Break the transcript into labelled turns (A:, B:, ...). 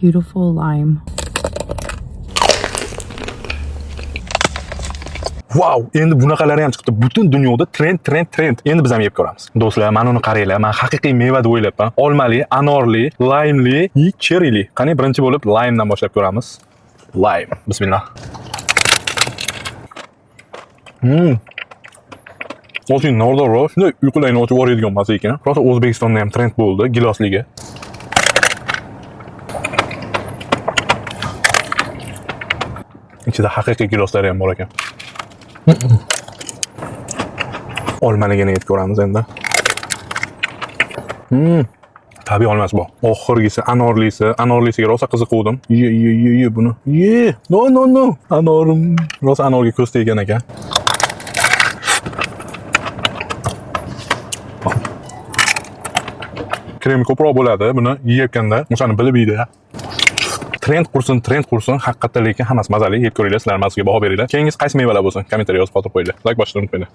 A: Beautiful lime.
B: Vau, endi bunaqalari ham chiqdi. Butun dunyoda trend, trend, trend. Endi biz ham yeb ko'ramiz. Do'stlar, mana uni qaranglar. Men haqiqiy meva deb o'ylabman. Olmali, anorli, laymli, и cherryli. Qani, birinchi bo'lib laymdan boshlab ko'ramiz. Lime. Bismillah. Очень nordorro, shunday uyqularni ochib yuboradigan maza ekan. Rosa O'zbekistonda ham trend bo'ldi, gilosligi. Ichida haqiqiy giloslari ham bor ekan. Olmaligini yeb ko'ramiz endi. Tabiiy olmasi bor. Oxirgisi anorlisi, anorlisiga rosa qiziquvdim. Ye, ye, ye, ye buni. Ye. No, no, no. Anorim. Rosa anorga ko'z teggan ekan. Krem ko'proq bo'ladi buni yeyotganda, o'shani bilib yeydi. Trend qursin, trend qursin, haqiqatda lekin hammasi mazali. Yeb ko'ringlar, sizlar mazasiga baho beringlar. Keyingisi qaysi mevalar bo'lsin, kommentariy yozib qoldirib qo'yinglar. Layk bosishni unutmanglar.